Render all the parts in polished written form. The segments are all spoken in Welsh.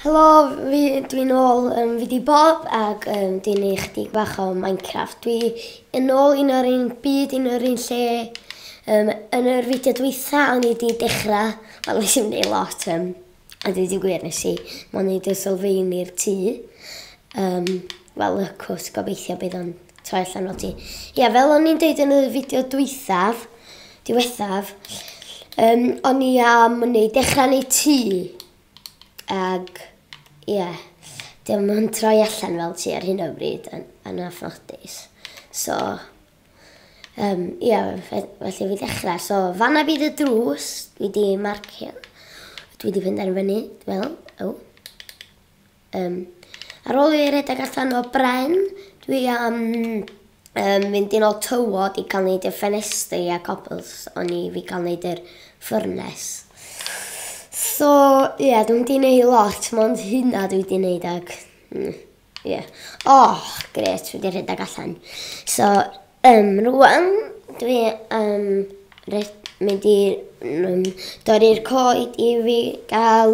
Helo, fi, dwi'n ôl, fi di Bob ac dwi'n neud chydig bach o Minecraft. Dwi yn ôl un o'r un byd, un o'r un lle. Yn yr fideo dwytha o'n i di dechrau, wel nes i'm neud lot, a dwi di gwir nes i, mae'n neud y sylfaen i'r tŷ. Wel, y cwrs gobeithio bydd o'n troi allan fel tŷ. Ia, fel o'n i'n deud yn y fideo dwythaf, diwethaf, o'n i am wneud, dechrau neud tŷ. Ag, ie, yeah, dim yn troi allan fel ti ar hyn o bryd yn anffodus. So, ie, yeah, felly fi ddechrau. So, fanna bydd y drws, dwi di marcio, dwi di penderfynu, wel, o. Ar ôl i redeg allan o bren, dwi am mynd yn ôl tywod i cael neud y ffenestri a cobbles o'n i fi cael neud yr ffwrnes. So, ie, yeah, dwi'n di neud lot, mond hynna dwi di neud ag, ie. Yeah. Oh, gret, dwi di rhedeg allan. So, rwan, dwi mynd i dorri'r coed i fi gael,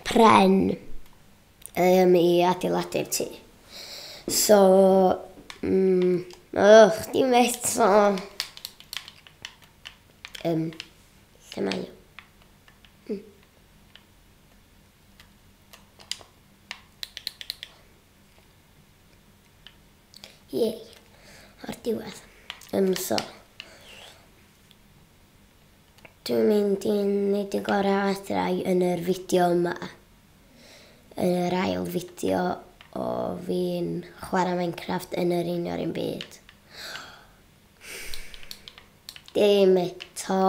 pren i adeiladu'r tŷ. So, dim eto. Lle mae o? Iei, o'r diwedd. So, dwi'n mynd i wneud y gorau adra yn yr fideo yma. Yn yr ail fideo o fi'n chwarae Minecraft yn yr un o'r un byd. Dim eto.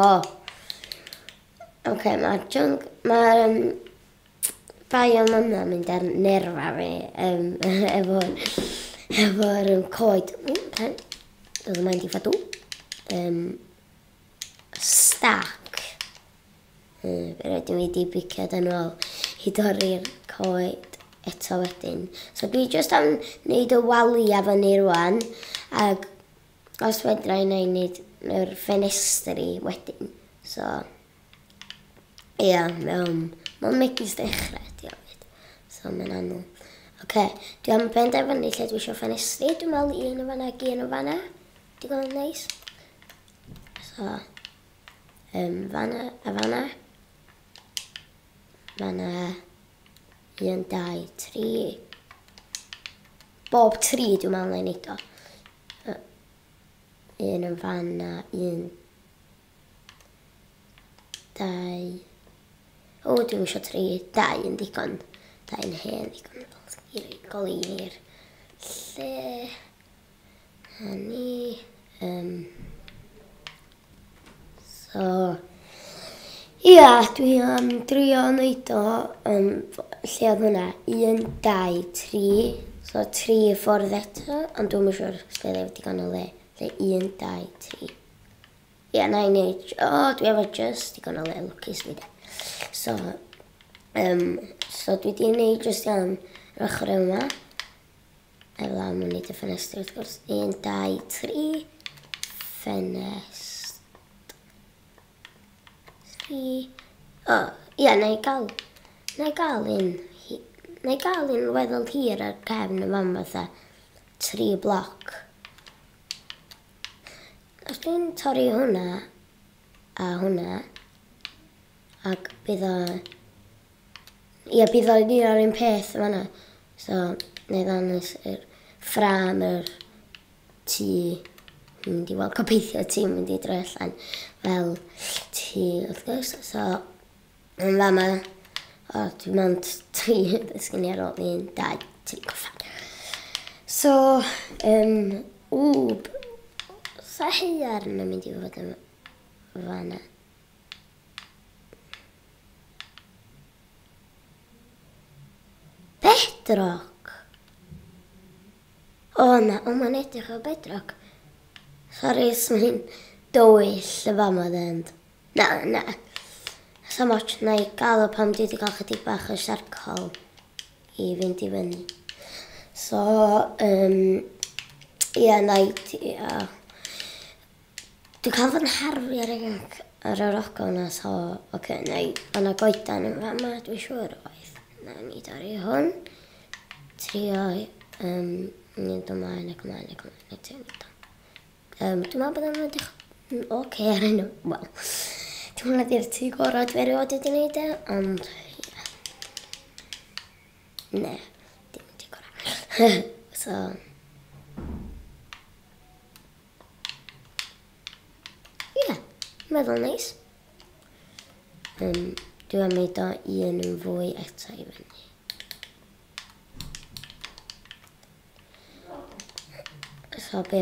Oce, mae'r junk, mae'r biome yma mynd ar nerfa fi efo'r coed. Doedd yma'n di ffadw. Stack. Rydyn ni wedi bicio yn ôl i dorri'r coed eto wedyn. So dwi jyst am wneud y walia fyny rwan, ac os fedra i wneud yr ffenestri wedyn. So, ia, yeah, mae'n megis dechrau, diolch. So, mae'n anodd. Oce, dwi am benderfynu lle dwi eisiau ffenestri. Dwi'n meddwl un o fanna ac un o fanna. Digon yn neis. So, fanna a fanna. Fanna, 1, 2, 3. Bob 3 dwi'n meddwl na i wneud o. Un yn fanna, 1, 2. O, dwi'n eisiau 3, 2 yn ddigon. 2 yn hen ddigon. I roi goleuni i'r lle. A ni. So, ia, dwi am drio wneud o, lle oedd hwnna? 1, 2, 3. So, 3 i ffwrdd eto, ond dwi'm yn siŵr os lle oedd digon o le. Lle 1, 2, 3. Ia, na i wneud, o, dwi efo just digon o le, lwcus fi de. So, so dwi di wneud just iawn yr ochr yma. Efo am wneud y ffenestri wrth gwrs. 1, 2, 3. Ffenest. 3. O, ia, na i gael un weddol hir ar cefn y fan fatha 3 bloc. Os dwi'n torri hwnna a hwnna, ac bydd o, ia, bydd o'n un o'r un peth yma. So, neu ddangos yr ffrâm yr tŷ mynd i weld, gobeithio ti'n mynd i droi allan fel tŷ wrth gwrs. So, yn fama, o, dwi'n mond 3 ddysgu ni ar ôl 1, 2, 3, goffan. So, sa haearn yn mynd i fod yn fanna. Bedrock! O na, o mae'n edrych o bedrock. Sori, os mae'n dywyll y fama dde. Na, na. So much, na i gael o pam dwi wedi cael chydig bach o charcoal i fynd i fyny. So, ia, na i, ia. Dwi'n cael fy nharfu ar Ar yr ochr yna, so, oce, neu, o'na goedan yn fama, dwi'n siŵr oedd. Na ni dorri hwn. Trio, mynd ymlaen ac ymlaen ac ymlaen, ac ymlaen. Dwi'n meddwl bod o'n edrych yn oce ar hyn o, wel, dwi'n meddwl ydy'r tŷ gorau dwi erioed wedi gwneud e, ond, ie. Ne, dim y tŷ gorau. So, ie, yeah, meddwl neis. Dwi am wneud o un yn fwy eto i fyny. So, be...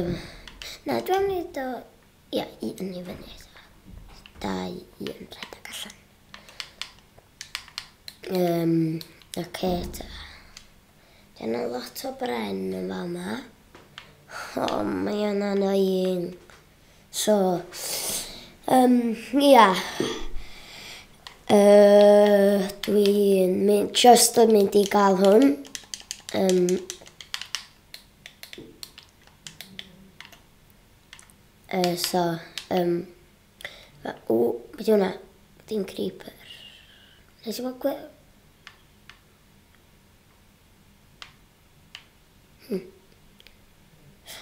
Na, dwi am wneud o... Ie, un i fyny. So, 2, 1, rhedeg allan. Oce, ta. Dyna lot o bren yn fama. O, mae o'n annoying. So, ia. Dwi'n mynd, just yn mynd i gael hwn. So, o, beth yw hwnna? Dim creeper. Nes i fod gwe...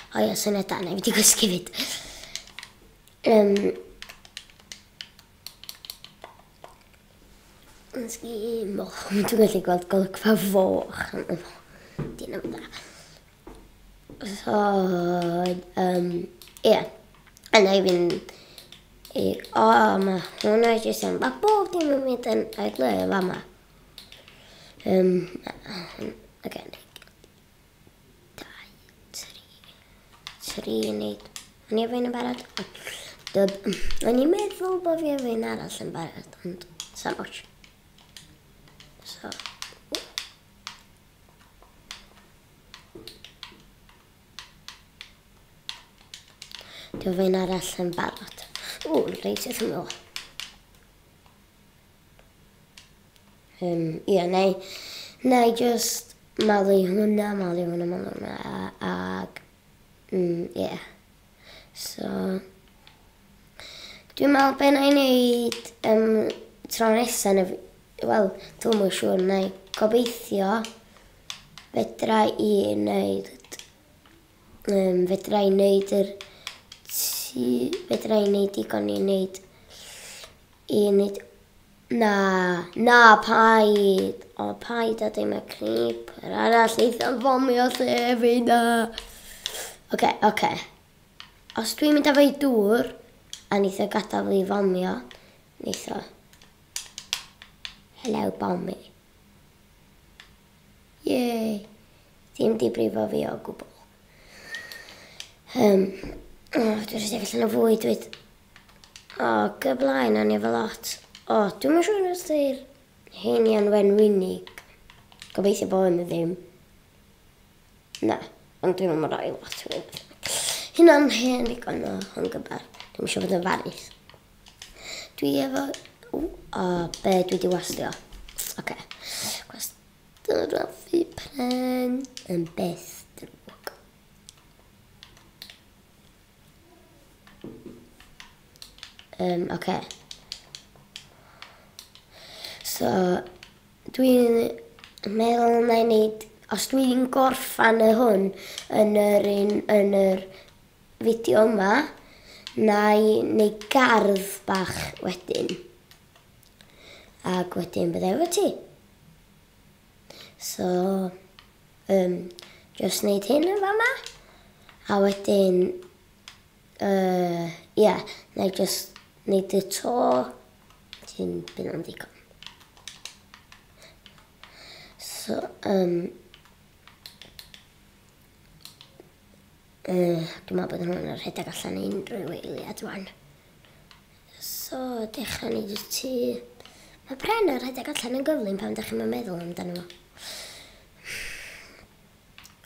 O ia, syniad da, na i fynd i gysgu fyd. Dwi'n gallu gweld golygfa foch. Dyn nhw'n dda. So, ie. A na i fynd i... O, mae hwnna jyst yn... Mae bob dim yn mynd yn o'i le fama. Oce, 2, 3, 3 i wneud. O'n i efo un yn barod? Dyb. O'n i'n meddwl bod fi efo un arall yn barod, ond sam ots. So, dwi efo un arall yn barod. O, reit wrth ymyl. Ie, neu just malu hwnna, malu hwnna, malu hwnna, ag, ie. So, dwi'n meddwl be na i wneud tro nesaf, wel, dwi'm yn siŵr, na i gobeithio fedra i wneud, fedra i wneud yr tŷ, fedra i wneud digon i wneud, na, na, paid, o, paid a dim y creeper arall eitha fomio lle fi na. Oce, oce. Os dwi'n mynd efo i dŵr, a neith o gadael fi fomio, neith o. Hello, bombi. Yay. Ddim di brifo fi o gwbl. Oh, dwi'n rhedeg allan o fwyd, dweud. O, gyblaen, o'n i efo lot. O, dwi'm yn siŵr os ydy'r heiniau'n wenwynig. Gobeithio bod yn ddim. Na, ond dwi'n mynd rhoi lot o fwyd. Hynna'n hen ddigon o hwn gybar. Dwi'm eisiau bod yn farus. Dwi efo... O, o, be dwi di wastio. Oce. Gwastraffu pren yn beth drwg. Oce. So, dwi'n meddwl na i wneud, os dwi'n gorffan y hwn yn yr, un, yn yr fideo yma, na i wneud gardd bach wedyn. Ac wedyn bydde efo ti. So, just wneud hyn yn fama. A wedyn, ie, yeah, na i just wneud y to. Ti'n bydd o'n ddigon. So, dwi'n meddwl bod hwn yn rhedeg allan unrhyw eiliad wan. So, dechrau neud y tŷ. Mae pren yn rhedeg allan yn gyflym pan ydych chi'n meddwl amdano fo.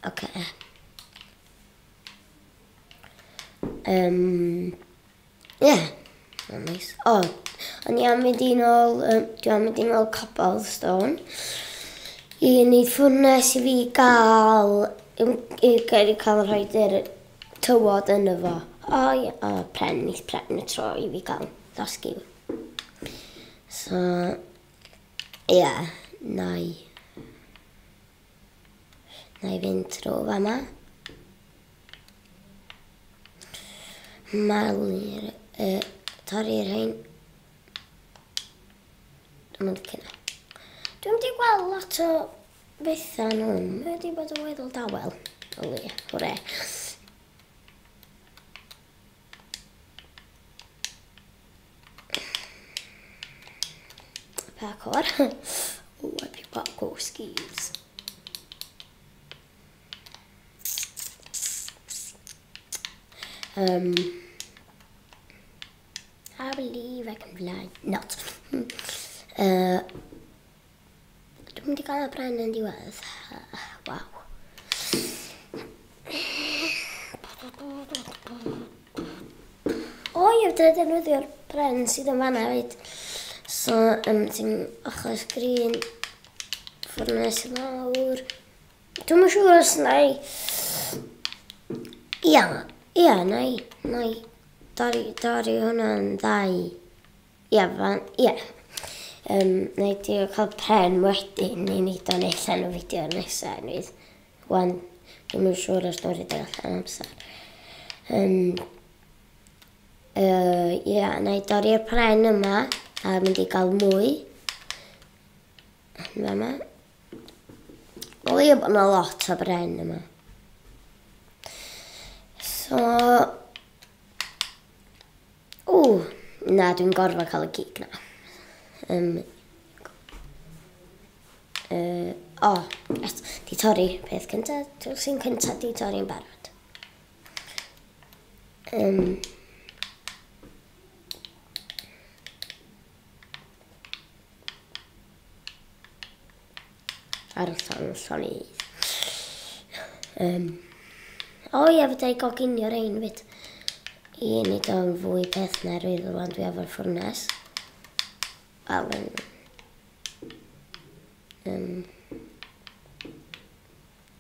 Oce. Ie. Oh, nice. O, o'n i am mynd i nôl, dwi am mynd i nôl cobblestone. I wneud ffwrnes i fi gael, i gael rhoi yr tywod yn efo. O, ie, o, pren, neith pren y tro i fi gael. Llosgi. So, ia, yeah, na i fynd trwy fama. Malu'r, torri'r rhain. Dwi'n mynd i cynna. Dwi'n mynd i gweld lot o bethau nhw. Mae wedi bod yn weddol dawel. O leia, hwre. Parkour. Oh, I pick parkour skills. I believe I can fly. Not. Dwi'n mynd i gael y bren yn diwedd. Waw. O, ie, dwi'n defnyddio'r bren sydd yn fanna hefyd. So, ti'n ochr sgrin, ffwrnes i lawr. Dwi'm yn siŵr os na i... Ia, ia, na i dorri hwnna'n ddau. Ia, fan, ia. Na i drio cael pren wedyn i wneud o'n allan o fideo nesaf. Wan, dwi'm yn siŵr os dwi'n rhedeg allan amser. Ia, na i dorri'r pren yma a mynd i gael mwy. Yn fama. O leia bod yna lot o bren yma. So... O, na, dwi'n gorfod cael y gig na. O, yes, di torri peth cyntaf, drwsyn cyntaf di torri'n barod. Ar y llon, llonydd. O ie, fydda i goginio'r ein fyd. I wneud o'n fwy peth na rwydd rwan dwi efo'r ffwrnes. Wel,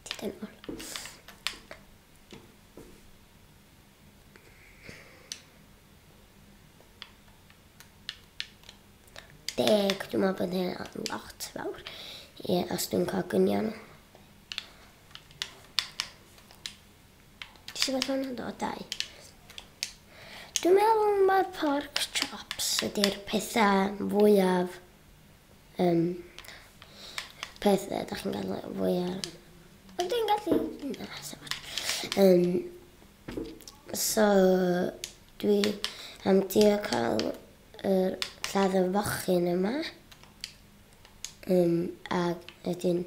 ti dyn ôl. Deg, dwi'n meddwl bod hynna'n lot fawr. Ie, os dwi'n coginio nhw. Ti eisiau bod hwnna'n dod dau? Dwi'n meddwl mae'r pork chops ydy'r pethau fwyaf pethau ydych chi'n gael fwyaf. Ond dwi'n gallu... Na, so much. So, dwi am drio cael yr lladd y fochyn yma. Ac wedyn...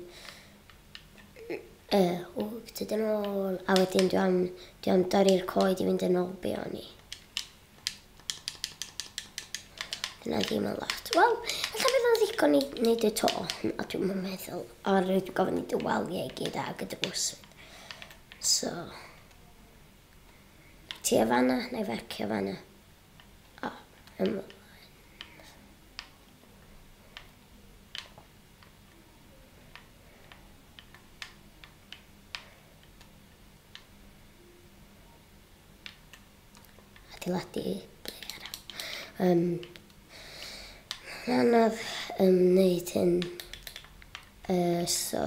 O, tyd yn ôl. A wedyn dwi am dorri'r coed i fynd yn ôl be o'n i. Dyna ddim yn lot. Wel, ella bydd o'n ddigon i wneud y to. A dwi'm yn meddwl. O, rwy'n gofyn i dy waliau i gyd ag y drws. So, ti o fanna, neu farcio fanna? O, ymlaen. Adeiladu ble arall. Mae'n anodd wneud hyn. So,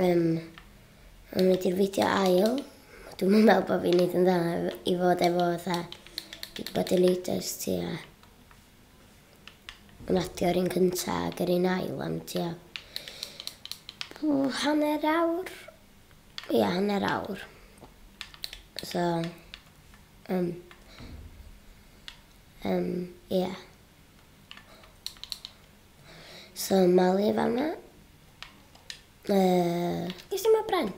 yn mynd i'r fideo ail. Dwi'n meddwl bod fi'n neud yn dda i fod efo fatha, dwi wedi bod yn neud ers tua yn adio'r un cynta ac yr un ail am tua hanner awr. Ia, hanner awr. So, ia. So, malu fan'na. Ges i ma bren?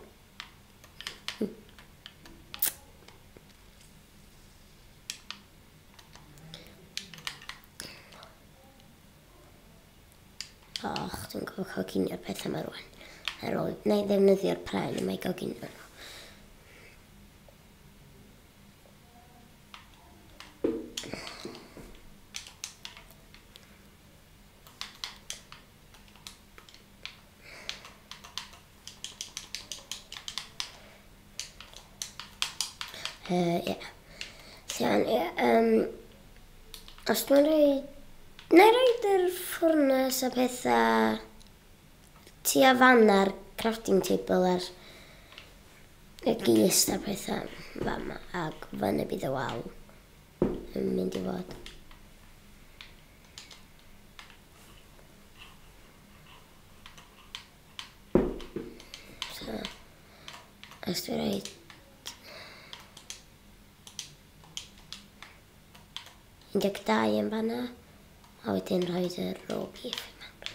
Och, dwi'n gorfod coginio'r pethau yma rwan. Ar ôl, na i ddefnyddio'r pren yma i goginio nhw. Ie. Llan, ie. Os dwi'n rhoi... Na i roed yr ffwrnes a pethau tua fan a'r crafting table a'r y gist a pethau fama, ac fyny bydd y wal yn mynd i fod. So, os dwi'n rhoi 12 yn fanna, a wedyn rhoi y raw beef i mewn.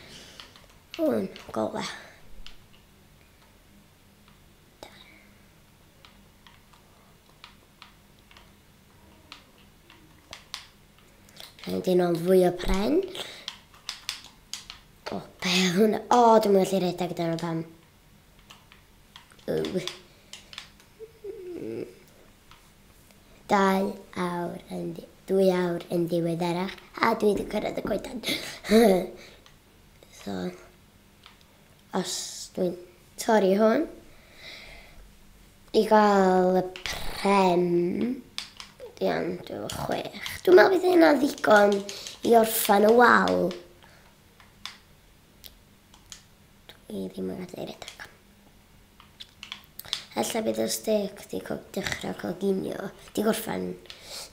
Hwn, gola. Rhaid i nôl fwy o pren. O, be oedd hwnna? O, dwi'n gallu rhedeg dyna pam. Ww. 2 awr yn ddiweddarach. A dwi wedi cyrraedd y coedan. So, os dwi'n torri hwn, i gael y pren, iawn, dwi efo 6. Dwi'n meddwl bydd hynna ddigon i orffan y wal. Dwi ddim yn gallu redeg. Ella bydd y steak di dechrau coginio. Di gorffan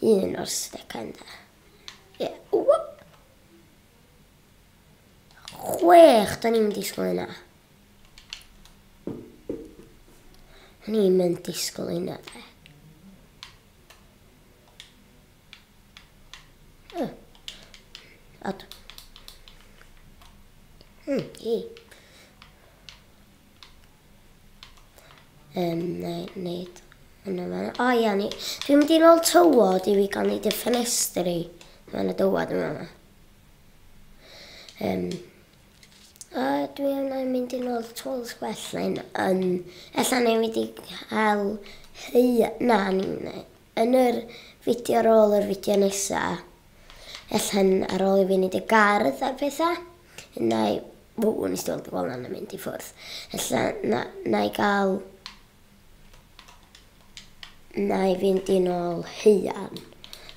un o'r steak yna. Ie. Yeah. 6, do'n i'n disgwyl hynna. O'n i'n mynd disgwyl hynna, de. Oh. Od. I. Neu, neud yna fan'na. O ia, ni. Dwi'n mynd i nôl tywod i fi gael neud y ffenestri. Mae yna dywod yma. A dwi yna mynd i nôl tools gwell na hyn. Yn, ella na i wedi cael na, ni, yn yr fideo ar ôl yr fideo nesa, ella ar ôl i fi wneud y gardd a'r pethau, na i, ww, nes i weld y gweld yna'n mynd i ffwrdd. Ella na i gael, na i fynd i nôl haearn.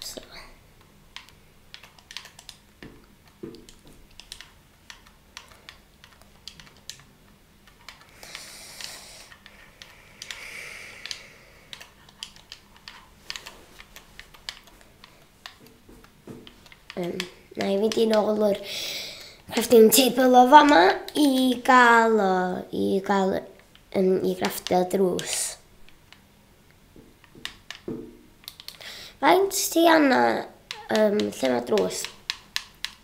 So. Na i fynd i nôl yr crafting table o fama i gael o, i gael i grafftio drws. Faint ti anna, lle mae drws?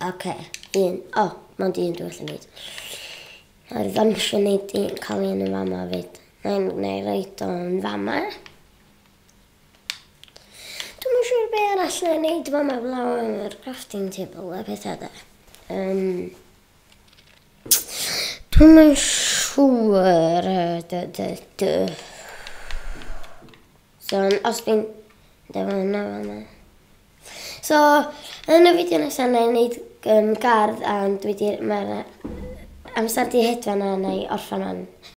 Oce, un. O, mond un dwi'n gallu neud. Na'r ddawnsio neud un, cael un yn fama fyd. Na i roed o'n fama. Dwi'm yn siŵr be arall na i neud fama blaw am yr crafting table a pethau de. Dwi'm yn siŵr. Dy, dy, dy. So, os dwi'n... Dyma hwnna fan'na. So, yn y fideo nesaf na i wneud gardd a dwi di... Mae'r amser di hedfan a na i orffan hwn.